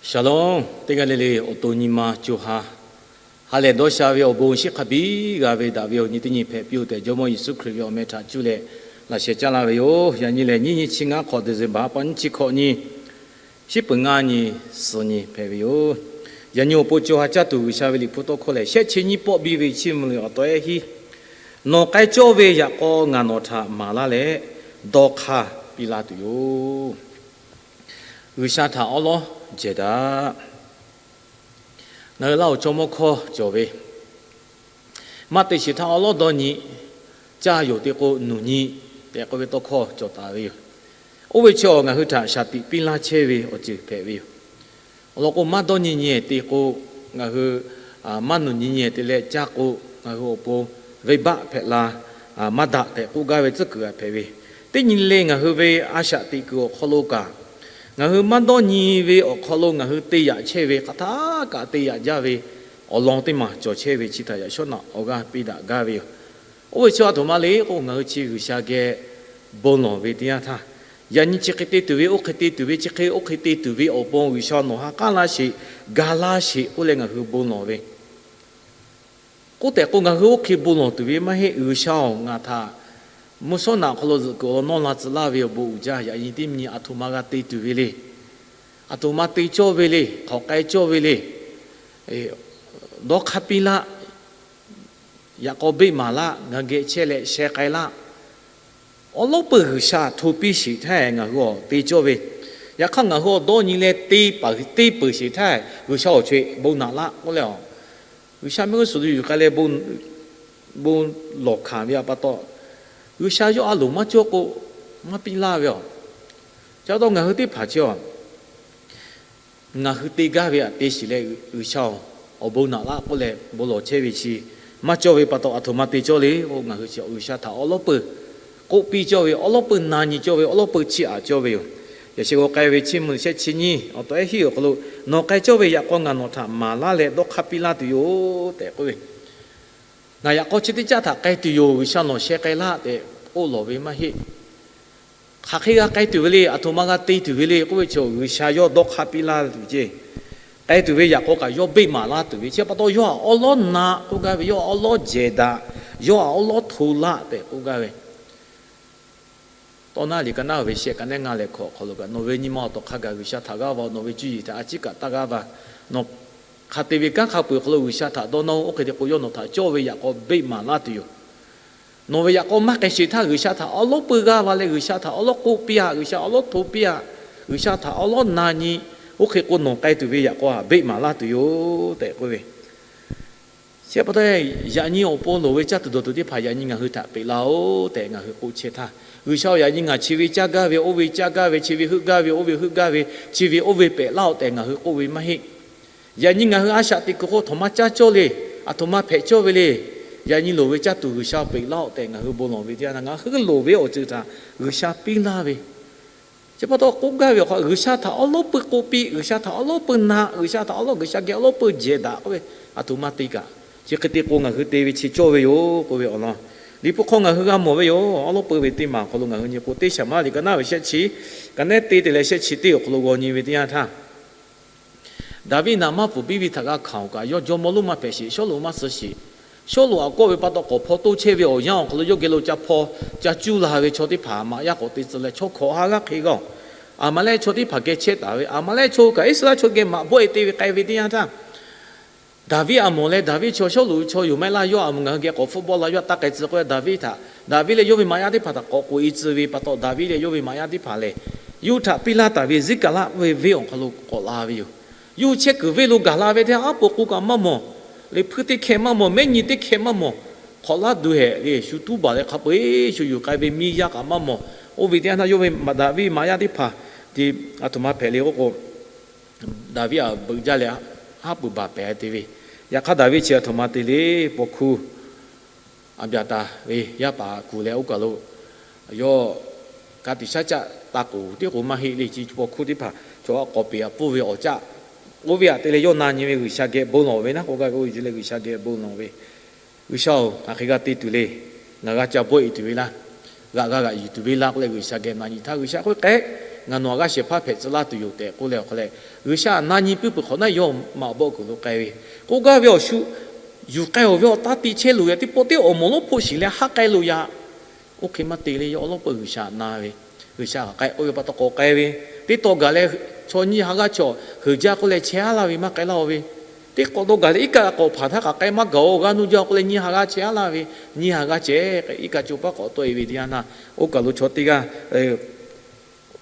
Shalom, teˇ g'aˇ le le awˬ to nyi ma co ha, ha lehˬ dawˇ sha ve awˬ bon shiˉ hk'a biˇ g'a ve daꞈ ve awˬ nyi teˇ nyi hpehꞈ piˇ-oˆ tehꞈ, Jawˇmawˇ Yeˍsuˆ Hkriꞈ ve awˬ meh htaꞈ cuˇ leh laꞈ sheh caˇ laˇ ve yoˬ. Yaꞈ nyi lehˬ, nyiˇ nyi chi ngaˇ hk'awꞈ December ha pa nyiˇ chi hkawꞈ nyi, shiˉ peuˬ ngaˇ nyi suhˍ nyi hpehꞈ ve yoˬ. Yaꞈ nyi awˬ pon co ha caˇ tuˬ G'uiˬsha ve Liꞈ hpu tawˇ hkawˇ lehˬ, shehˆ chi nyiˇ pawˆ biˇ ve chiˇ mvuh leh awˬ taw ehˉ hiˉ, Nawˬ k'ai cawˇ ve yaꞈ k'aw ngaˬ nawˬ htaꞈ maˍ laˇ leh, dawˇ hk'aˇ piˇ laˇ tuˬ yoˬ. G'uiˬsha htaꞈ awˉ lawˉ jehˬ daꞈ. Ngaˬ hui Laˇ huˍ chaw mawˇ hkawˇ cawˬ ve, maˇ te shiˍ htaˇ awˉ lawˉ dawˇ nyi, caˇ yoˬ te k'o nuˬ nyi tehꞈ k'oˆ ve tawˇ hkawˇ cawˬ taˍ ve yoˬ. Oˇ ve chi awˬ ngaˬ hui htaꞈ shaˍ tiꞈ piˇ laˇ chehˇ ve awˬ ceuˬ hpehꞈ ve yoˬ. Awˬ lawn k'o, maˇ dawˇ nyi nyi te k'o, ngaˬ hui maˇ nuˬ nyi nyi te leh caˇ k'o, ngaˬ hui awˬ pon venˇbaˆ hpehꞈ la, maˇ daꞈ tehꞈ k'oˆ gaˇ ve tcuhˉ kuiˬ g'aꞈ hpehꞈ ve. Teˇ nyi le ngaˬ hui ve a shaꞈ teꞈ kuiˬ awˬ hk'aw lo kaꞈ, ngaˬ hui maˇ dawˇ nyi ve awˬ hk'aw lo ngaˬ hui te yaꞈ chehˇ ve hk'aˬ htaˇ kaꞈ te yaꞈ jaˇ ve awˬ lawn teˇ maˬ cawˬ chehˇ ve chi htaꞈ yaꞈ shawˉ naꞈ awˬ g'aˇ piˇ daꞈ gaˇ ve yoˬ. Oˇ ve chi a htoꞈ ma le k'o, ngaˬ hui chi G'uiˬsha geh bon lawˬ ve teˇ yanˇ htaˇ, yaꞈ nyi chi hk'e te tuˬ ve, oˇ hk'e te tuˬ ve, chi hk'e oˇ hk'e te tuˬ ve awˬ pon G'uiˬsha nawˬ ha k'aˉ laˇ sheˍ, ga laˇ sheˍ k'oˆ leh ngaˬ hui bon lawˬ ve k'oˆ tehꞈ k'o, ngaˬ hui oˇ hk'e bon lawˬ tuˬ ve maˇ heˆ. G'uiˬsha-oˬ, ngaˬ htaꞈ mvuhˇ shawˉ naꞈ awˬ hk'aw lo zuhꞈ kuiˬ awˬ lawn nawˇ la tcuh laˇ ve awˬ bon uiˍ jaˇ. Yaꞈ nyi teˇ nyi aˬ htoꞈ ma g'a te tuˬ ve le. Aˬ htoꞈ ma te cawˇ ve le. Hk'aˬ k'ai cawˇ ve le. Dawˇ hk'aˇ piˇ laˆ. Yaꞈ k'aw beˆ maˍ laˆ. Ngaˬ geh chehˇ leh sheh k'ai laˆ. Awˉ lawˉ peuˬ G'uiˬsha hto piˇ sheˍ htaˇ ngaˬ hui awˬ te cawˇ ve. Yaꞈ hk'aˇ ngaˬ hui awˬ dawˇ nyi leh te peuˬ sheˍ htaˇ, G'uiˬsha awˬ chaweh bon naꞈ laˆ k'oˆ leh, G'uiˬsha mehˆ g'uˇ suhˍ lo yuˬ k'ai leh bon lawˬ hkanˍ ve pa taw, G'uiˬsha yawˇ a loˍ maˇ cawˇ k'o, maˇ piˇ laˇ ve yoˬ. Chi pa taw ngaˬ hui teˇ hpaˍ chi a ngaˬ hui te gaˇ ve htaꞈ te shiˍ leh, G'uiˬsha-oˬ, awˬ bon naꞈ laˆ k'oˆ leh bon lawˬ chehˇ ve chi maˇ cawˇ ve pa taw, aˬ htoꞈ ma te cawˇ le k'o, ngaˬ hui chi G'uiˬsha htaꞈ awˉ lawˉ peuˬ k'oˆ piˇ cawˇ ve, awˉ lawˉ peuˬ na nyi cawˇ ve, awˉ lawˉ peuˬ chiˇ aꞈ cawˇ ve yoˬ. Yaꞈ sheh g'aw k'ai ve chiˇ mvuh shehˆ chi nyiˇ awˬ taw ehˉ hiˉ awˬ hk'aw lo, Nawˬ k'ai cawˇ ve yaꞈ k'aw ngaˬ nawˬ htaꞈ maˍ laˇ leh dawˇ hk'aˇ piˇ laˇ tuˬ yoˬ tehꞈ k'oˆ ve, Ngaˬ yaꞈ k'aw chi teˇ caˆ htaꞈ k'ai tuˬ yoˬ, G'uiˬsha nawˬ sheh k'ai laˆ tehꞈ k'oˆ lawˬ ve maˇ heˆ. Hk'aˬ hk'e g'a k'ai tuˬ ve le, aˬ htoꞈ ma g'a te tuˬ ve le k'oˆ ve chi, G'uiˬsha yawˇ dawˇ hk'aˇ piˇ laˇ tuˬ ceˇ. K'ai tuˬ ve yaꞈ k'aw kaꞈ yawˇ beˆ maˍ laˇ tuˬ ve chi pa taw, yawˇ htaꞈ awˉ lawˉ na k'oˆ gaˇ ve, yawˇ htaꞈ awˉ lawˉ jehˬ daꞈ, yawˇ htaꞈ awˉ lawˉ hto laˆ tehꞈ k'oˆ gaˇ ve Tawˇ naˉ liꞈ ka naˉ ve shehˆ ka nehˉ ngaˇ leh hkawꞈ awˬ hk'aw lo kaꞈ, Nawˬ ve nyi ma awˬ tawˬ hk'a gaˬ G'uiˬsha htaꞈ g'aˇ va-oˬ. Nawˬ ve cuˇ yiˍ htaꞈ a ciˉ kaꞈ taˇ g'aˇ va. Nawˬ hk'a te ve kanˉ hk'a peu-eˬ awˬ hk'aw lo G'uiˬsha htaꞈ dawˇ nawˇ-oˬ. Oˇ hk'e te k'o, yawˇ nawˬ htaꞈ cawˇ ve yaꞈ k'aw beˆ maˍ laˇ tuˬ yoˬ. Nawˬ ve yaꞈ k'aw maˇ k'ai sheˍ htaˇ, G'uiˬsha htaꞈ awˉ lawˉ peuˬ g'aˇ va leh, G'uiˬsha htaꞈ awˉ lawˉ k'oˆ piˇ-a, G'uiˬsha awˉ lawˉ hto piˇ-a, G'uiˬsha htaꞈ awˉ lawˉ na nyi. Oˇ hk'e k'o, nawˬ k'ai tuˬ ve yaꞈ k'aw htaꞈ beˆ maˍ laˇ tuˬ yoˬ tehꞈ k'oˆ ve Chi pa taw, yaꞈ nyi awˬ pon loˍ ve caˇ tuˬ dawˬ tuˬ teˇ hpaˍ yaꞈ nyi ngaˬ hui htaꞈ peꞈ laˇ-oˬ tehꞈ ngaˬ hui k'oˆ chehˇ htaˇ, G'uiˬsha-oˬ, yaꞈ nyi ngaˬ chi ve caˇ gaˇ ve, oˇ ve caˇ gaˇ ve, chi ve heuˆ gaˇ ve, oˇ ve heuˆ gaˇ ve, chi ve oˇ ve peꞈ laˇ-oˬ tehꞈ ngaˬ hui k'oˆ ve maˇ heˆ. Yaꞈ nyi ngaˬ hui a shaꞈ teꞈ kuiˬ hk'oˆ htoꞈ ma caˇ cawˇ le, aˬ htoꞈ ma hpehꞈ cawˇ ve le. Yaꞈ nyi loˍ ve caˇ tuˬ G'uiˬsha peꞈ laˇ-oˬ tehꞈ ngaˬ hui bon lawˬ ve teˇ yanˇ, ngaˬ hui loˍ ve awˬ ceuˬ htaꞈ G'uiˬsha piˇ laˇ ve Chi pa taw k'oˆ gaˇ ve awˬ hk'aw, G'uiˬsha htaꞈ awˉ lawˉ peuˬ k'oˆ piˇ, G'uiˬsha htaꞈ awˉ lawˉ peuˬ na, G'uiˬsha htaꞈ awˉ lawˉ, G'uiˬsha geh awˉ lawˉ peuˬ jehˬ daꞈ k'oˆ ve, aˬ htoꞈ ma te kaꞈ, chi hk'e te k'o ngaˬ hui te ve chi cawˇ ve yoˬ k'oˆ ve awˬ lawn, Liꞈ hpu hk'aw ngaˬ hui g'a mawˬ ve yoˬ. Awˉ lawˉ peuˬ ve teˇ maˬ awˬ hk'aw lo ngaˬ hui nyi k'o, teˇ Saˍmo liꞈ ka naˉ ve shehˆ chi, ka nehˉ te te leh shehˆ chi teˇ awˬ hk'aw lo g'aw nyi ve teˇ yanˇ htaˇ, Daˍviˆ Naˍmanˉ pfuhˍ biˇ ve htaꞈ g'a hkanˍ-oˬ kaꞈ, yawˇ jawˇmawˇ lonˉ maˇ hpehꞈ sheˍ, Sawˉluꞈ maˇ suh sheˍ. Sawˉluꞈ aꞈ kawˆ ve pa taw, k'awꞈ hpaw toˇ chehˇ ve awˬ yanˇ awˬ hk'aw lo yawˇ geh lo ca hpaw ca cuˇ la ve chaw teˇ hpaˍ Aˍmaꞈyaˇ k'awꞈ te tcuh leh, chaw hkawꞈ ha g'aˇ hk'e g'aˇ-oˬ. Aˍmaˍlehˆ chaw teˇ hpaˍ geh chehˇ taˍ ve, Aˍmaˍlehˆ chaw kaꞈ Iˉsaˍreˍlaˆ chaw geh maꞈ bawˆ-e te ve k'ai ve teˇ yanˇ htaˇ, Daˍviˆ aꞈ mawˬ leh, Daˍviˆ chaw, Sawˉluꞈ chaw yoˬ maˇ heˆ laˇ, yawˇ aꞈ mawˬ ngaˬ hui geh k'awꞈ hpfuhˆ bawˆ la, yawˇ htaꞈ taˇ k'ai tcuh k'oˆ leh, Daˍviˆ htaꞈ, Daˍviˆ leh yawˇ ve maꞈ yaˇ teˇ hpaˍ htaꞈ k'awꞈ k'oꞈ-e tcuh ve pa taw, Daˍviˆ leh yawˇ ve maꞈ yaˇ teˇ hpaˍ lehˬ, yawˇ hui htaꞈ piˇ laˇ taˍ ve Ziˉkaˍlaˆ ve venˇ awˬ hk'aw lo k'awꞈ la ve yoˬ. Yawˇ hui chehˇ kuiˬ venˇ lo gaˬ la ve teˇ yanˇ, aˉ po k'o kaꞈ maˇ mawˬ, liꞈ hpu teˇ hkeh maˇ mawˬ, mehˉ nyi teˇ hkeh maˇ mawˬ, hk'awꞈ laˇ duˬ hehꞈ le, shu tuˉ baˬ leh hk'a peu-eˬ shu yuˬ k'ai ve miˇ yaˇ kaꞈ maˇ mawˬ. Oˇ ve teˇ yanˇ htaˇ yawˇ ve maꞈ, Daˍviˆ maꞈ yaˇ teˇ hpaˍ te aˬ htoꞈ ma hpehꞈ le k'oˆ k'o, Daˍviˆ aꞈ beuꞈ jaˇ leh, haˉ pui baˬ pehˍ te ve. Yaꞈ hk'aˇ, Daˍviˆ chi aˬ htoꞈ ma te le, paw hkuˇ Aˍbiˍaˍtaˍ ve yaˇ paˍ kuˬ leh oˇ kaˬ lo yawˇ ka tiꞈ shaˉ caˆ taˇ k'oˍ tiˉ k'o maˇ heˆ le. Chi paw hkuˇ teˇ hpaˍ chaw aꞈ k'awꞈ peꞈ aꞈ pfuhˇ ve awˬ caˆ, oˇ ve aꞈ te leh yawˇ na nyi ve G'uiˬsha geh bon lawˬ ve naˉ k'oˆ gaˇ ve, oˇ ve leh G'uiˬsha geh bon lawˬ ve. G'uiˬsha-oˬ, ngaˬ hk'e g'a te tuˬ le. Ngaˬ g'a ca bawˆ-e tuˬ ve laˇ, g'aꞈ g'a g'aꞈ yuˬ tuˬ ve laˇ k'oˆ leh G'uiˬsha geh na nyi htaˇ, G'uiˬsha k'oˆ k'ehˉ, Ngaˬ nawˬ a g'aˇ shehˍ hpaˇ hpehꞈ tcuh laˇ tuˬ yoˬ tehꞈ k'oˆ leh awˬ hk'aw leh, G'uiˬsha na nyi puiˉ peuˬ hk'awꞈ nawˉ yawˇ maꞈ bawˆ kuiˬ lo k'ai ve. K'oˆ gaˇ ve awˬ shu yuˬ k'ai awˬ ve awˬ taˇ te chehˇ loˬ yaꞈ teˇ pawˆ teˇ awˬ moˍ lonˉ hpoˆ shiˍ leh haˉ k'ai loˬ yaꞈ. Oˇ hk'e maˇ te le, yawˇ awˬ lawˉ peuˬ G'uiˬsha na ve. G'uiˬsha hk'aˬ k'ai k'oˆ ve pa taw k'awꞈ k'ai ve, teˇ taw gaˬ leh chaw nyiˇ ha g'aˇ chaw heuˬ jaˇ k'oˆ leh chehˇ aˉ laˇ ve maˇ k'ai laˇ-oˬ ve. Teˇ k'awꞈ taw gaˬ leh iˉ kaˆ k'awꞈ hpanˍ htaˇ k'aˬ k'ai maˇ gaˬ-oˬ, g'aˇ nuˇ jaˇ k'oˆ leh nyiˇ ha g'aˇ chehˇ aˉ laˇ ve, nyiˇ ha g'aˇ ceh iˉ kaˆ co paˉ k'awꞈ tawˆ-e ve teˇ yanˇ htaˇ, oˇ kaˬ lo chaw teˇ g'aˇ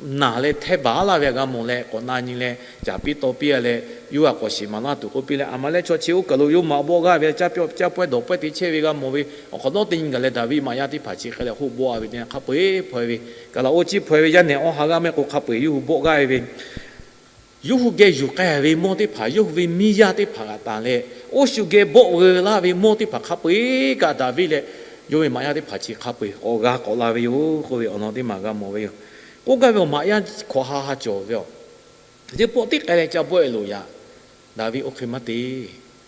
naˬ leh htehˇ baˬ aˉ laˇ ve g'a mawˬ leh k'awꞈ na nyi leh caˍ piˇ taw piˇ-a leh, yawˇ htaꞈ k'awꞈ shiˍ maˍ laˇ tuˬ k'oˆ piˇ leh, aˬ ma leh chaw chi oˇ kaˬ lo yawˇ maꞈ bawˆ g'aˇ ve caˇ pawehˇ dawˬ pawehˇ te chehˇ ve g'a mawˬ ve. Awˬ hk'awꞈ nawˉ teˇ nyi gaˬ leh Daˍviˆ maꞈ yaˇ teˇ hpaˍ chi hk'e leh hoˆ bawˆ-a ve teˇ yanˇ hk'a peu-eˬ hpaweh ve, kaˬ laꞈ oˇ ciˉ hpaweh ve yaˇ nehˬ awˇ ha g'aˇ mehˆ k'o hk'a peu-eˬ yawˇ hui bawˆ g'aˇ ve ve Yawˇ hui geh yuˬ k'ai ve mawˇ teˇ hpaˍ, yawˇ hui ve miˇ yaˇ teˇ hpaˍ g'aꞈ tanˍ leh, oˇ shu geh bawˆ veu laˇ ve mawˇ teˇ hpaˍ hk'a peu-eˬ kaꞈ Daˍviˆ leh yawˇ ve maꞈ yaˇ teˇ hpaˍ chi hk'a peu-eˬ k'awꞈ g'a k'awꞈ la ve yoˬ k'oˆ ve awˬ lawn teˇ maˬ g'a mawˬ ve yoˬ. K'oˆ gaˇ ve awˬ maꞈ yaˇ hkawꞈ ha ha cawˬ ve aˬ, teˇ pawˆ tiˉ k'ai leh ca bawˆ-e loˬ yaꞈ. Daˍviˆ oˇ hk'e maˇ te.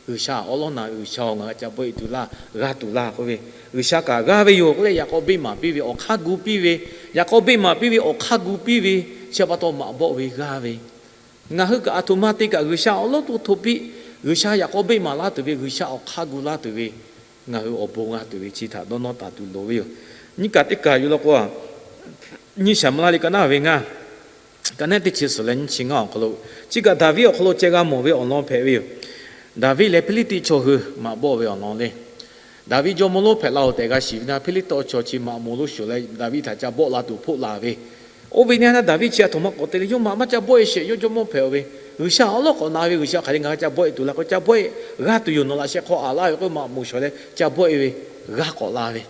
G'uiˬsha awˉ lawˉ na, G'uiˬsha-oˬ, ngaˬ g'a ca bawˆ-e tuˬ laˇ, g'a tuˬ laˇ k'oˆ ve, G'uiˬsha kaꞈ g'aˇ ve yoˬ k'oˆ leh yaꞈ k'aw beˆ maˍ piˇ ve awˬ hk'aˇ gu piˇ ve, yaꞈ k'aw beˆ maˍ piˇ ve awˬ hk'aˇ gu piˇ ve, chi pa taw maꞈ bawˆ ve g'aˇ ve Ngaˬ hui kaꞈ aˬ htoꞈ ma te kaꞈ G'uiˬsha awˉ lawˉ tuˬ hto piˇ, G'uiˬsha yaꞈ k'aw beˆ maˍ laˇ tuˬ ve, G'uiˬsha awˬ hk'aˇ gu laˇ tuˬ ve, ngaˬ hui awˬ bon g'a tuˬ ve chi htaꞈ dawˇ nawˇ taˍ tuˬ loˍ ve yoˬ. Nyiˇ kaꞈ teˇ kaˬ yuˬ law k'o, nyiˇ Saˍmo laˇ liꞈ ka naˉ ve ngaˇ, ka nehˉ teˇ chi suhˍ leh nyiˇ chi ngaˇ awˬ hk'aw lo, chi kaꞈ Daˍviˆ awˬ hk'aw lo ceh g'a mawˬ ve awˬ lawn hpehꞈ ve yoˬ. Daˍviˆ leh Hpiˇliˇtiˆ chaw hui maꞈ bawˆ ve awˬ lawn le. Daˍviˆ jawˇmawˇ lonˉ hpehꞈ la-oˬ tehꞈ g'a shiˍ ve na, Hpiˇliˇtiˆ chaw chi maꞈ moˍ lonˉ shoˍ leh Daˍviˆ htaꞈ ca bawˆ la tuˬ hpoˆ la ve, oˇ ve teˇ yanˇ htaˇ Daˍviˆ chi aˬ htoꞈ ma k'awꞈ te leh yawˇ maꞈ maˇ ca bawˆ-e sheˍ, yawˇ jawˇmawˇ hpehꞈ-oˬ ve, G'uiˬsha awˉ lawˉ k'awꞈ na ve, G'uiˬsha hk'aˬ leh ngaˬ g'a ca bawˆ-e tuˬ la k'o, ca bawˆ-e g'a tuˬ yoˬ, nawˬ laꞈ sheh hk'aw aꞈ laˇ ve k'oˆ ve maꞈ moˍ shawˍ leh ca bawˆ-e ve, g'a k'awꞈ la ve,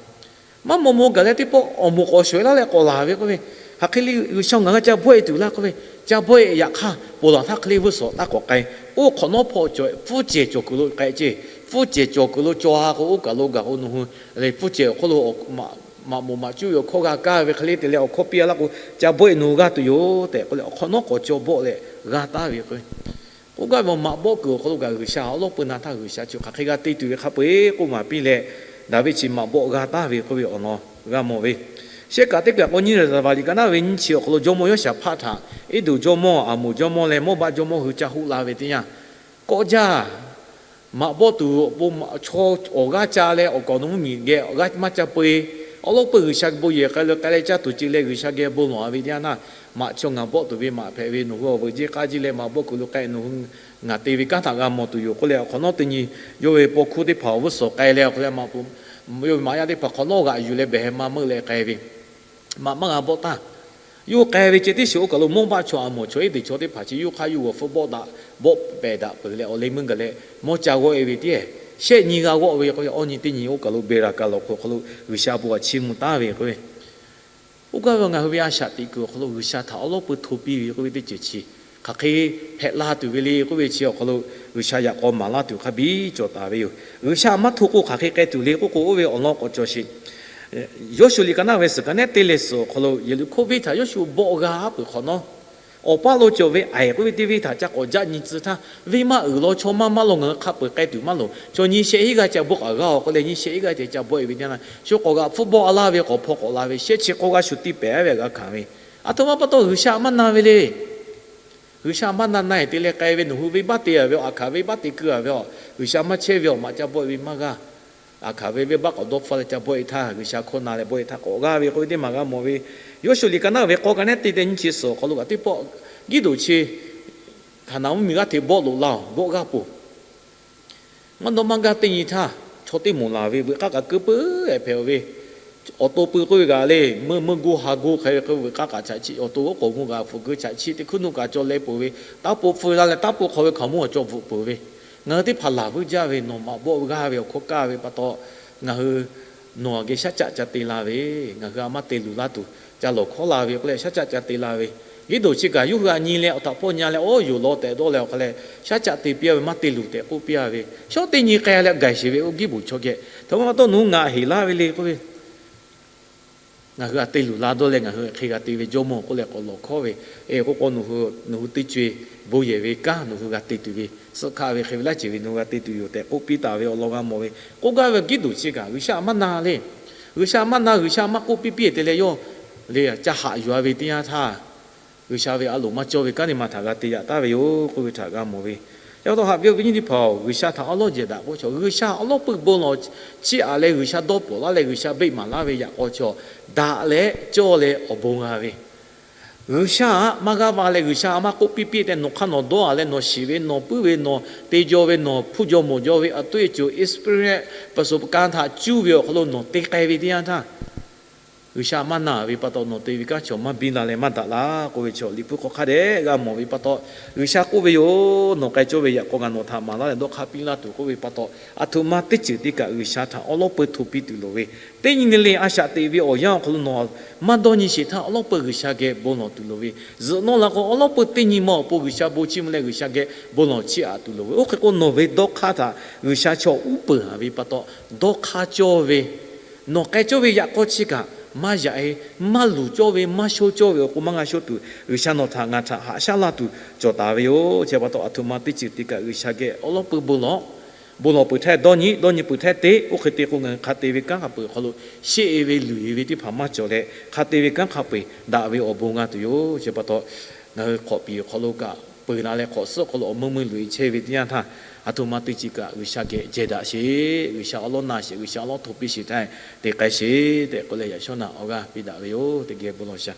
maˇ maw maw gaˬ leh teˇ pawˆ awˬ moˍ k'awꞈ shawˍ-e laˇ leh k'awꞈ laˬ ve k'oˆ ve, hk'aˬ hk'e le G'uiˬsha ngaˬ g'a ca bawˆ-e tuˬ laˇ k'oˆ ve, ca bawˆ-e yaꞈ hk'aˇ ponˬ laˬ htaˇ hk'e le vuiˇ suhˍ taˇ k'awꞈ k'ai. Oˇ hk'awꞈ nawˉ hpawˇ cawˬ pfuhˇ cehˬ cawˬ kuiˬ lo k'ai ce, pfuhˇ cehˬ cawˬ kuiˬ lo caw ha k'o oˇ kaˬ lo gaˬ k'o nawˬ hui, pfuhˇ cehˬ awˬ hk'oˆ lo maꞈ moˍ maꞈ cuˇ ve awˬ hkawˇ g'a kaˇ ve hk'e le te leh awˬ hkawˇ piˇ-a laˇ k'o, ca bawˆ-e nawˬ hui g'a tuˬ yoˬ tehꞈ k'oˆ leh awˬ hk'awꞈ nawˉ k'awꞈ caw bawˆ leh g'a taˍ ve k'o, k'oˆ gaˇ ve maꞈ bawˆ kuiˬ awˬ hk'aw lo kaꞈ G'uiˬsha awˉ lawˉ peuˬ na htaˇ G'uiˬsha chi hk'aˬ hk'e g'a te tuˬ ve hk'a peu-eˬ k'oˆ maˍ piˇ leh, Daˍviˆ chi maꞈ bawˆ g'a taˍ ve k'oˆ ve awˬ lawn g'a mawˬ ve. Shehˆ kaꞈ teˇ kaˬ k'o nyiˇ Saˍmo laꞈ ka naˉ ve nyiˇ chi awˬ hk'aw lo jawˇmawˇ Yoˇshaˍhpaˆ htaꞈ Eˇdonˍ jawˇmawˇ, Aˍmoˍ jawˇmawˇ leh Mawˇbaˆ jawˇmawˇ hui ca hoˆ la ve teˇ yanˇ, k'awꞈ jaˇ maꞈ bawˆ tuˬ awˬ pon chaw awˬ g'aˇ ca leh awˬ kaˍ awˬ naw mvuhˇmiˬ geh g'aˇ maˇ ca peu-e, awˉ lawˉ peuˬ G'uiˬsha bon yehˬ k'ai leh k'ai leh caˇ tuˬ ce leh G'uiˬsha geh bon lawˬ-a ve teˇ yanˇ htaˇ, maꞈ chaw ngaˬ bawˆ tuˬ ve maꞈ hpehꞈ ve, nawˬ hui awˬ veuꞈ jeˇ k'aˇ jeˇ leh maꞈ bawˆ kuiˬ lo k'ai nawˬ hui ngaˬ te ve kanˉ htaꞈ g'a mawˬ tuˬ yoˬ k'oˆ leh awˬ hk'awꞈ nawˉ teˇ nyi yawˇ ve paw hkuˇ teˇ hpaˍ awˬ vuiˇ suhˍ k'ai leh awˬ hk'aw leh maꞈ, yawˇ ve maꞈ yaˇ teˇ hpaˍ hk'awꞈ nawˉ g'aꞈ yuˬ leh behˬ ma meuˆ leh k'ai ve, maꞈ maˇ g'a bawˆ taˇ. Yawˇ k'ai ve ceh tiˉ shiˍ oˇ kaˬ lo Mawˇbaˆ chaw, Aˍmoˍ chaw, Eˇdonˍ chaw teˇ hpaˍ chi yawˇ hk'aˇ yawˇ g'awˬ hpfuhˇ bawˆ daꞈ, bawˆ pehˍ daꞈ peuˬ leh awˬ leh meuˇ gaˬ leh mawˇ ca g'awˆ-e ve tiˉ, shehˆ nyi g'a g'awˆ ve k'o, awˇ nyi teˇ nyi oˇ kaˬ lo Beˍraˍkaˍ lawˬ hk'aw lo G'uiˬsha bon htaꞈ chiˇ mvuh taˍ ve k'o ve, oˇ gaˇ ve ngaˬ hui ve a shaꞈ teꞈ kuiˬ awˬ hk'aw lo G'uiˬsha htaꞈ awˉ lawˉ peuˬ hto piˇ ve k'oˆ ve teˇ ceuˬ chi hk'aˬ hk'e hpehꞈ la tuˬ ve le k'oˆ ve chi awˬ hk'aw lo G'uiˬsha yaꞈ k'aw maˍ laˇ tuˬ hk'a biˇ cawˬ taˍ ve yoˬ. G'uiˬsha maˇ hto k'o hk'aˬ hk'e k'ai tuˬ le k'oˆ k'o, oˇ ve awˬ lawn k'awꞈ cawˬ sheˍ. Yoˇshuˆ liꞈ ka naˉ ve suhˍ ka nehˉ teˇ leh suhˍ awˬ hk'aw lo Yeˍriˆhkoˇ venˇ htaꞈ Yoˇshuˆ bawˆ g'a aˉ peuˬ hk'awꞈ nawˉ, awˬ paˇ lo cawˬ ve Aiˍ k'oˆ ve teˇ venˇ htaꞈ ca k'awꞈ jaˆ nyi tcuh htaˇ, venˇ maˇ uiˍ law chaw maˇ maˇ law ngaˬ hui hk'a peu-eˬ k'ai tuˬ maˇ loˍ. Chaw nyi shehˆ hinˉ g'aˇ ca bawˆ k'aꞈ g'a-oˬ k'oˆ leh nyi shehˆ hinˉ g'aˇ ca bawˆ-e ve teˇ yanˇ, shu k'awꞈ g'aꞈ hpfuhˇ bawˆ-a laˇ ve k'awꞈ hpaw k'awꞈ la ve, shehˆ chi k'awˇ g'aˇ shu tiˇ pehˍ-a ve g'a hkanˍ ve, aˬ htoꞈ ma pa taw G'uiˬsha maˇ na ve le. G'uiˬsha maˇ na na-e te leh k'ai ve, nawˬ hui venˇbaˆ te-a ve-oˬ, aˬ hkanˍ venˇbaˆ te keu-a ve-oˬ, G'uiˬsha maˇ chehˇ ve-oˬ, maꞈ ca bawˆ-e ve maˇ g'a. Aˬ hkanˍ ve venˇbaˆ k'awꞈ dawˇ hpfuhˇ leh ca bawˆ-e htaˇ, G'uiˬsha hkawˇ na leh bawˆ-e htaˇ k'awꞈ g'a ve k'oˆ ve teˇ maˬ g'a mawˬ ve. Yoˇshuˆ liꞈ ka naˉ ve k'awˇ ka nehˉ teˇ teˇ nyiˇ chi suhˍ awˬ hk'aw lo kaꞈ teˇ pawˆ Giˇdoˍ chi Hkaˍnanˍ mvuhˇmiˬ g'aˇ hteꞈ bawˆ loꞈ la-oˬ, bawˆ g'aˇ poˬ. Maˇ dawˇ maˇ gaˇ teˇ nyi htaˇ, chaw teˇ moˍ laˬ ve veuꞈ k'aˇ kaꞈ keu peuˬ-ehˍ hpehꞈ-oˬ ve, awˬ to pui k'oˆ ve kaꞈ le, meuˇ meuˇ goˇ ha goˇ hk'e ve k'oˆ ve veuꞈ k'aˇ kaꞈ chaꞈ chiˆ, awˬ to oˉ k'oˍ mvuhˇ g'aꞈ hpfuhꞈ keu chaꞈ chiˆ teˇ hkuiˉ nuˆ kaꞈ cawˬ leh peuˬ ve, taˇ po pfuhˇ la leh taˇ po hk'aw ve hkaoˍmonˇ awˬ cawˬ bvuhꞈ peuˬ ve, ngaˬ hui teˇ hpaˍ laˬ vuiˇ jaˇ ve, nawˬ maꞈ bawˆ g'aˇ ve awˬ hkawˇ kaˇ ve pa taw, ngaˬ hui nawˬ aꞈ geh shaˉ caˆ ca te la ve, ngaˬ hui a maˇ te luˬ laˇ tuˬ ca lawˬ hkawˉ la ve k'oˆ leh shaˉ caˆ ca te la ve, Giˇdoˍ chi kaꞈ yawˇ hui a nyi leh awˬ htaꞈ hpawˇ nyi-a leh, oˇ yoˬ law tehꞈ dawˇ leh awˬ hk'a leh, shaˉ caˆ te piˇ-a ve, maˇ te luˬ tehꞈ k'oˆ piˇ-a ve, shawˉ teˇ nyi k'ai leh gaˬ sheˍ ve, oˇ Giˇbuˍ chaw geh htaꞈ ma pa taw nawˬ hui ngaˬ heˍ laˇ ve le k'oˆ ve, ngaˬ hui a te luˬ la dawˇ leh ngaˬ hui hk'e g'a te ve jawˇmawˇ k'oˆ leh k'awꞈ lawˬ hkawˉ ve, e k'o k'o, nawˬ hui teˇ co-e bon yehˬ ve kanˉ nawˬ hui g'a te tuˬ ve, suhˆ hkaˆ ve hk'e ve laˇ ceuˬ ve nawˬ hui g'a te tuˬ yoˬ tehꞈ k'oˆ piˇ taˍ ve awˬ lawn g'a mawˬ ve. K'oˆ gaˇ ve Giˇdoˍ chi kaꞈ G'uiˬsha maˇ na le. G'uiˬsha maˇ na, G'uiˬsha maˇ k'oˆ piˇ piˇ te leh yawˇ le ca haꞈ yuˬ-a ve teˇ yanˇ htaˇ, G'uiˬsha ve a loˍ maˇ cawˇ ve kanˉ teˇ ma htaꞈ g'a te yaꞈ taˍ ve yoˬ k'oˆ ve htaꞈ g'a mawˬ ve. Yaꞈ taw haꞈ ve awˬ viˉ nyi teˇ hpaˍ-oˬ, G'uiˬsha htaꞈ awˉ lawˉ jehˬ daꞈ k'oˆ chaw, G'uiˬsha awˉ lawˉ peuˇ bon lawˬ chiˇ aꞈ leh G'uiˬsha dawˇ pawˍ laˇ leh G'uiˬsha beˆ maˍ laˇ ve yaꞈ k'aw chaw, daꞈ leh cawˇ leh awˬ bon g'a ve. G'uiˬsha aꞈ maˇ g'aˇ va leh G'uiˬsha maˇ k'oˆ piˇ piˇ tehꞈ nawˬ hk'aˇ nawˬ dawˇ aꞈ leh nawˬ shiˍ ve nawˬ puiˉ ve nawˬ te jaw ve nawˬ hpu jaw mawˬ jaw ve a tuˇ e co experience ประสบการณ์ htaꞈ cuˇ ve awˬ hk'aw lo nawˬ te k'ai ve teˇ yanˇ htaˇ, G'uiˬsha maˇ na ve pa taw nawˬ te ve kanˉ chaw maˇ biˇ la leh maˇ daꞈ laˇ k'oˆ ve chaw, Liꞈ hpu hk'aw hk'a dehꞈ g'a mawˬ ve pa taw, G'uiˬsha k'oˆ ve yoˬ, nawˬ k'ai cawˇ ve yaꞈ k'aw ngaˬ nawˬ htaꞈ maˍ laˇ leh dawˇ hk'aˇ piˇ laˇ tuˬ k'oˆ ve pa taw, aˬ htoꞈ ma teˇ ceuˬ teˇ kaꞈ G'uiˬsha htaꞈ awˉ lawˉ peuˇ hto piˇ tuˬ loˍ ve, teˇ nyi le le a shaꞈ teꞈ ve awˬ yanˇ awˬ hk'aw lo nawˬ maˇ dawˇ nyi sheˍ htaˇ awˉ lawˉ peuˇ G'uiˬsha geh bon lawˬ tuˬ loˍ ve, zuhꞈ nawˇ la k'o awˉ lawˉ peuˇ teˇ nyi ma awˬ pon G'uiˬsha bon chiˇ mvuh leh G'uiˬsha geh bon lawˬ chiˇ aꞈ tuˬ loˍ ve, oˇ hk'e k'o nawˬ ve dawˇ hk'aˇ htaꞈ G'uiˬsha chaw uˉ peunˍ a ve pa taw, dawˇ hk'aˇ cawˇ ve nawˬ k'ai cawˇ ve yaꞈ k'aw chi kaꞈ maˇ yaꞈ e, maˇ luˬ cawˇ ve maˇ sho cawˇ ve awˬ pon maˇ g'a shoˆ tuˬ, G'uiˬsha nawˬ htaꞈ ngaˬ htaꞈ haꞈ shaˉ laˇ tuˬ cawˬ taˍ ve yoˬ. Chi pa taw aˬ htoꞈ ma teˇ ceuˬ teˇ kaꞈ G'uiˬsha geh awˉ lawˉ peuˇ bon lawˬ, bon lawˬ peuˬ htaˇ dawˇ nyi, dawˇ nyi peuˬ htaˇ te, oˇ hk'e te k'o ngaˬ hui hk'a te ve kanˉ hk'a peu-eˬ hk'aw lo sheˆ e ve luˬ e ve teˇ hpaˍ maˇ cawˬ leh hk'a te ve kanˉ hk'a peu-eˬ daꞈ ve awˬ bon g'a tuˬ yoˬ. Chi pa taw ngaˬ hui hk'awꞈ piˍ awˬ hk'aw lo kaꞈ peuˬ la leh hk'awꞈ suhˉ awˬ hk'aw lo awˬ meuˇ meuˇ luˬ e chehˇ ve teˇ yanˇ htaˇ, aˬ htoꞈ ma teˇ ceuˬ kaꞈ G'uiˬsha geh jehˬ daꞈ sheˍ, G'uiˬsha awˉ lawˉ na sheˍ, G'uiˬsha awˉ lawˉ hto piˇ sheˍ htaˇ te k'ai sheˍ tehꞈ k'oˆ leh yaꞈ shawˉ naꞈ awˬ g'aˇ piˇ daꞈ ve yoˬ. Teˇ geh bon lawˬ shaˍ.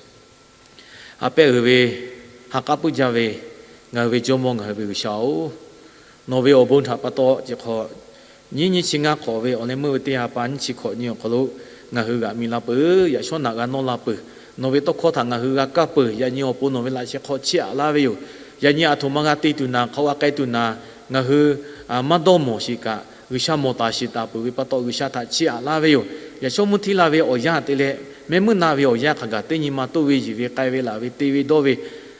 Ha pehˆ uiˍ ve, ha k'aˉ puiˉ jaˇ ve, ngaˬ hui ve Jawˇmawˇ ngaˬ hui ve G'uiˬsha-oˬ, nawˬ ve awˬ bon htaꞈ pa taw chi hk'awꞈ nyiˇ nyiˇ chi ngaˇ hk'awꞈ ve awˬ leh meuˇ ve teˇ ha pa nyiˇ chi hk'awꞈ nyi awˬ hk'aw lo ngaˬ hui g'aꞈ mi la peuˬ, yaꞈ shawˉ naꞈ g'a nawˇ la peuˬ, nawˬ ve tawˇ hkawˇ htaꞈ ngaˬ hui g'a kaˇ peuˬ. Yaꞈ nyi awˬ pon nawˬ ve laꞈ sheh hk'aw chiˇ aꞈ laˇ ve yoˬ. Yaꞈ nyi aˬ htoꞈ ma g'a te tuˬ naˍ, hk'aw g'a k'ai tuˬ naˍ, ngaˬ hui maˇ dawˇ mawˬ sheˍ kaꞈ G'uiˬsha mawˬ taˍ shiˍ taˍ peuˬ ve pa taw G'uiˬsha htaꞈ chiˇ aꞈ laˇ ve yoˬ. Yaꞈ shawˉ mvuhˇ htiˇ la ve awˬ yanˇ te leh mehˆ meuˇ na ve awˬ yanˇ hk'a gaˬ teˇ nyi ma toˇ ve yiˬ ve k'ai ve laˬ ve te ve dawˇ ve,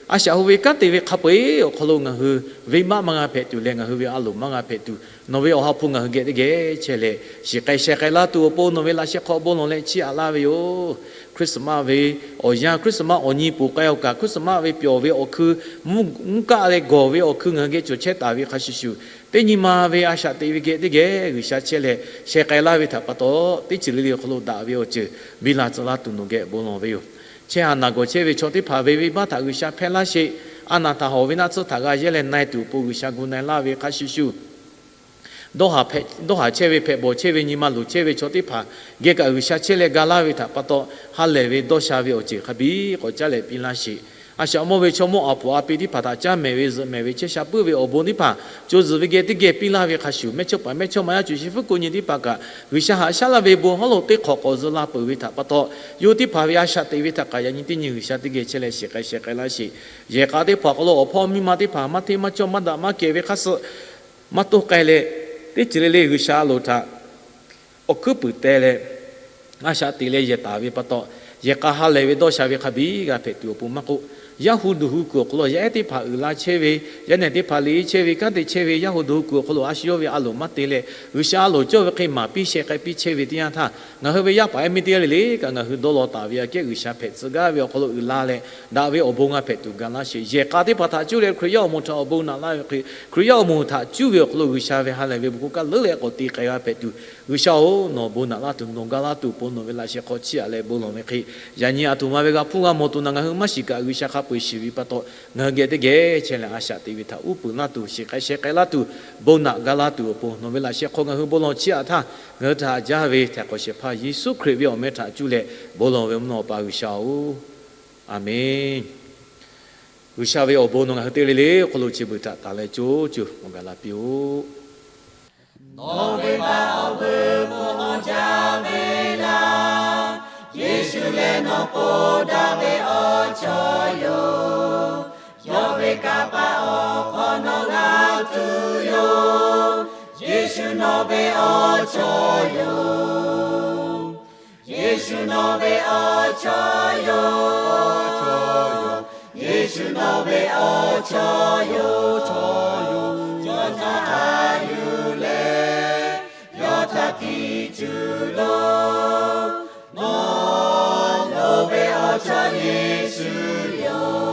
a shaꞈ hu ve kanˉ te ve hk'a peu-eˬ awˬ hk'aw lo ngaˬ hui venˇbaˆ maˇ g'a hpehꞈ tuˬ leh ngaˬ hui ve a loˍ maˇ g'a hpehꞈ tuˬ, nawˬ ve awˬ ha hpu ngaˬ hui geh teˇ geh chehˇ leh shiˍ k'ai sheh k'ai laˇ tuˬ awˬ pon nawˬ ve laꞈ sheh hk'aw bon lawˬ leh chiˇ aꞈ laˇ ve yoˬ. Christmas ve awˬ yanˇ, Christmas awˬ nyi poˬ k'ai awˬ kaꞈ, Christmas ve pyawˬ ve awˬ hkui, mvuhˇ kaˆ leh gawˬ ve awˬ hkui ngaˬ hui geh cawˬ chehˇ taˍ ve hk'a shuˍ shuˍ, teˇ nyi ma ve a shaꞈ teꞈ ve geh teˇ geh G'uiˬsha chehˇ leh sheh k'ai laˇ ve htaꞈ pa taw, teˇ ceuˬ le le awˬ hk'aw lo daꞈ ve awˬ ceuˬ biˇ la tcuh laˇ tuˬ nawˬ geh bon lawˬ ve yoˬ. Chehˇ haˍ naˬ gawˬ chehˇ ve chaw teˇ hpaˍ ve venˇbaˆ htaꞈ G'uiˬsha hpehˇ laˇ sheˍ. A naˬ htaꞈ hawˬ ve naˆ tsuhˇ htaꞈ g'a yehˇ leh na e tuˬ awˬ pon G'uiˬsha gu na e laˇ ve hk'a shuˍ shuˍ, dawˇ haˍ chehˇ ve hpehꞈ bawˬ chehˇ ve nyi ma luˬ chehˇ ve chaw teˇ hpaˍ geh kaꞈ G'uiˬsha chehˇ leh ga laˇ ve htaꞈ pa taw, ha lehˬ ve dawˇ sha ve awˬ ceuˬ hk'a biˇ k'awꞈ caˉ leh piˇ laˇ sheˍ. A shaꞈ mawˇ ve chaw mawˇ aˬ poˍ a pi teˇ hpaˍ htaꞈ caˉ mehˍ ve zuhꞈ mehˍ ve chehˇ sha puiˉ ve awˬ bon teˇ hpaˍ co zuhˬ ve geh teˇ geh piˇ laˇ ve hk'a shuˍ, mehˇchawˇpaˍ mehˇchawˇma yaˇ co shiˍ fuˉ ko nyi teˇ hpaˍ kaꞈ G'uiˬsha haꞈ shaˉ laˇ ve bon hawˉ lo teˇ hk'awꞈ k'awꞈ zuh la peuˬ ve htaꞈ pa taw, yawˇ teˇ hpaˍ ve a shaꞈ teꞈ ve htaꞈ kaꞈ yaꞈ nyi teˇ nyi G'uiˬsha teˇ geh chehˇ leh shiˍ k'ai sheh k'ai laˇ sheˍ. Yehˬ k'a teˇ hpaˍ hk'aw lo awˬ hpawˇ miˇ ma teˇ hpaˍ maˇ hteˇ maˇ cawˇ maˇ daꞈ maˇ kehˬ ve hk'a suh maˇ toˇ k'ai leh, teˇ ceuˬ le le G'uiˬsha a loˍ htaꞈ awˬ hkuiˉ puiˍ teh leh, a shaꞈ teꞈ leh yehˬ taˍ ve pa taw, yehˬ k'a ha lehˬ ve dawˇ sha ve hk'a biˇ g'a hpehꞈ tuˬ awˬ pon maˇ k'oˆ, yaˇ hu duˬ hu kuiˬ awˬ hk'aw lo yaˇ ehˉ teˇ hpaˍ uiˍ la chehˇ ve, yaˇ nehˬ teˇ hpaˍ liꞈ chehˇ ve, kanˉ te chehˇ ve yaˇ hu duˬ hu kuiˬ awˬ hk'aw lo a shu yawˇ ve a loˍ maˇ te leh G'uiˬsha a loˍ cawˇ ve hk'e maˍ piˇ sheh k'ai piˇ chehˇ ve teˇ yanˇ htaˇ, ngaˬ hui ve yaˇ paˍ yaˇ miˇ teˇ g'aˇ le le kaꞈ ngaˬ hui dawˇ law taˍ ve aꞈ kehˉ G'uiˬsha hpehꞈ tcuh gaˇ ve awˬ hk'aw lo uiˍ la leh daꞈ ve awˬ bon g'a hpehꞈ tuˬ ga laˇ sheˍ. Yehˬ k'a teˇ hpaˍ htaꞈ cuˇ leh Hkriꞈ yaˇ awˬ moˍ htaꞈ awˬ bon naꞈ laˇ ve hk'e, Hkriꞈ yaˇ awˬ moˍ htaꞈ cuˇ ve awˬ hk'aw lo G'uiˬsha ve ha lehˬ ve bon hkawˇ kaꞈ leuˉ leh k'awꞈ te k'ai g'a hpehꞈ tuˬ, G'uiˬsha-oˬ, nawˬ bon naꞈ laˇ tuˬ nawˬ ga laˇ tuˬ awˬ pon nawˬ ve laꞈ sheh hk'aw chiˇ aꞈ leh bon lawˬ ve hk'e, yaꞈ nyi aˬ htoꞈ ma ve g'a hpuˇ g'a mawˬ tuˬ naˍ ngaˬ hui maˇ shiˍ kaꞈ G'uiˬsha hk'a peu-eˬ shiˍ ve pa taw, ngaˬ hui geh teˇ geh chehˇ leh a shaꞈ teꞈ ve htaꞈ uˉ peunˍ laˇ tuˬ, shiˍ k'ai sheh k'ai laˇ tuˬ, bon naꞈ ga laˇ tuˬ awˬ pon nawˬ ve laꞈ sheh hk'aw ngaˬ hui bon lawˬ chiˇ aꞈ htaˇ, ngaˬ hui htaꞈ haꞈ jaˇ ve Htaiˍ hk'awꞈ shehˍ hpaˇ Yeˍsuˆ Hkriꞈ ve awˬ meh htaꞈ cuˇ leh bon lawˬ ve mvuhˇ naw pa G'uiˬsha-oˬ, Aˍmenˍ. G'uiˬsha ve awˬ bon nawˬ ngaˬ hui teˇ g'aˇ le le awˬ hk'aw lo chi beuꞈ htaꞈ taˍ leh co co awˬ gaˬ la piˇ-oˆ. Nawˬ ve baˆ awˬ vuiˬ hpfuhˆ jaˇ ve laˇ. Yeˍsuˆ lehˬ nawˬ k'oˆ daꞈ ve awˬ chawˇ yoˬ. Yawˇ ve kanˇ paˆ awˬ hk'aw nawˬ g'a tuˬ yoˬ. Yeˍsuˆ nawˬ ve awˬ chawˇ yoˬ. Yeˍsuˆ nawˬ ve awˬ chawˇ yoˬ. Yeˍsuˆ nawˬ ve awˬ chawˇ yoˬ. Yawˇ htaꞈ a yuˬ leh, yawˇ htaꞈ tiꞈ tuˬ loˍ. Nawˬ, nawˬ ve awˬ chawˇ Yeˍsuˆ yoˬ.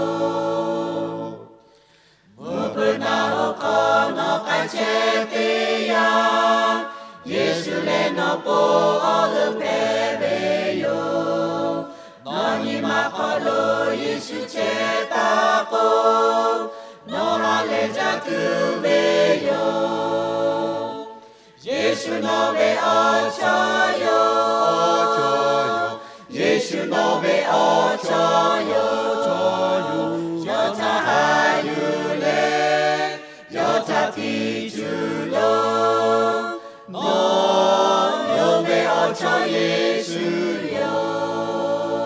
Mvuhˇ peuˬ naˆ hoꞈ hk'aw nawˬ k'ai chehˇ teˇ yanˇ, Yeˍsuˆ lehˬ nawˬ po awˬ g'euˆ hpehꞈ ve yoˬ. Nawˬ nyi ma hk'aw lo Yeˍsuˆ chehˇ taˍ tuˬ ve yoˬ. Yeˍsuˆ nawˬ ve awˬ chawˇ yoˬ. Yeˍsuˆ nawˬ ve awˬ chawˇ yoˬ. Yawˇ htaꞈ haꞈ yuˬ leh, yawˇ htaꞈ tiˇ cuˬ loˬ. Nawˬ ve awˬ chawˇ Yeˍsuˆ yoˬ.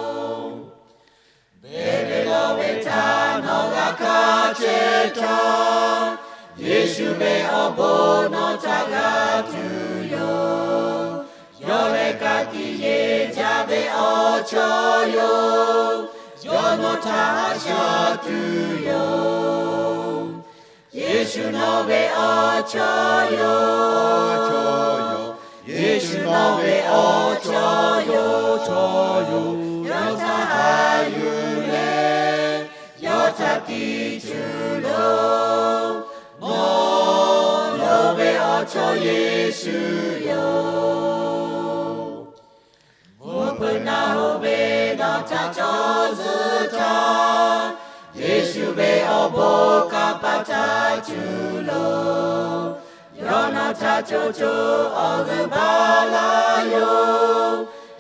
Beˍreˍlaˆ ve htaꞈ nawˬ g'a hkanˇ chehˇ htaˇ, Yeˍsuˆ ve awˬ bon nawˬ htaꞈ g'a tuˬ yoˬ. Yawˇ lehˬ ka tiꞈ yeˬ jaˇ ve awˬ chawˇ yoˬ. Yawˇ nawˬ htaꞈ haꞈ shaˉ tuˬ yoˬ. Yeˍsuˆ nawˬ ve awˬ chawˇ yoˬ. Yeˍsuˆ nawˬ ve awˬ chawˇ yoˬ. Yawˇ htaꞈ haꞈ yuˬ leh, yawˇ htaꞈ tiˇ cuˬ loˬ. Nawˬ ve awˬ chawˇ Yeˍsuˆ yoˬ. Mvuhˇ hpeuꞈ naˆ hoꞈ ve nawˬ htaꞈ cawˬ zuhˆ htaˇ, Yeˍsuˆ ve awˬ bon kanˇ paˆ htaꞈ cuˇ loˬ. Yawˇ nawˬ htaꞈ co co awˬ g'euˆ baˬ laˇ yoˬ.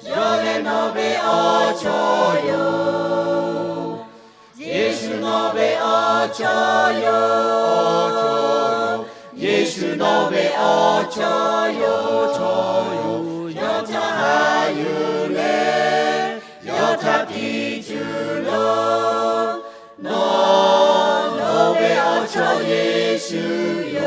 Yawˇ lehˬ nawˬ ve awˬ chawˇ yoˬ. Yeˍsuˆ nawˬ ve awˬ chawˇ yoˬ. Yeˍsuˆ nawˬ ve awˬ chawˇ yoˬ. Yawˇ htaꞈ haꞈ yuˬ leh, yawˇ htaꞈ tiˇ cuˬ loˬ. Nawˬ ve awˬ chawˇ Yeˍsuˆ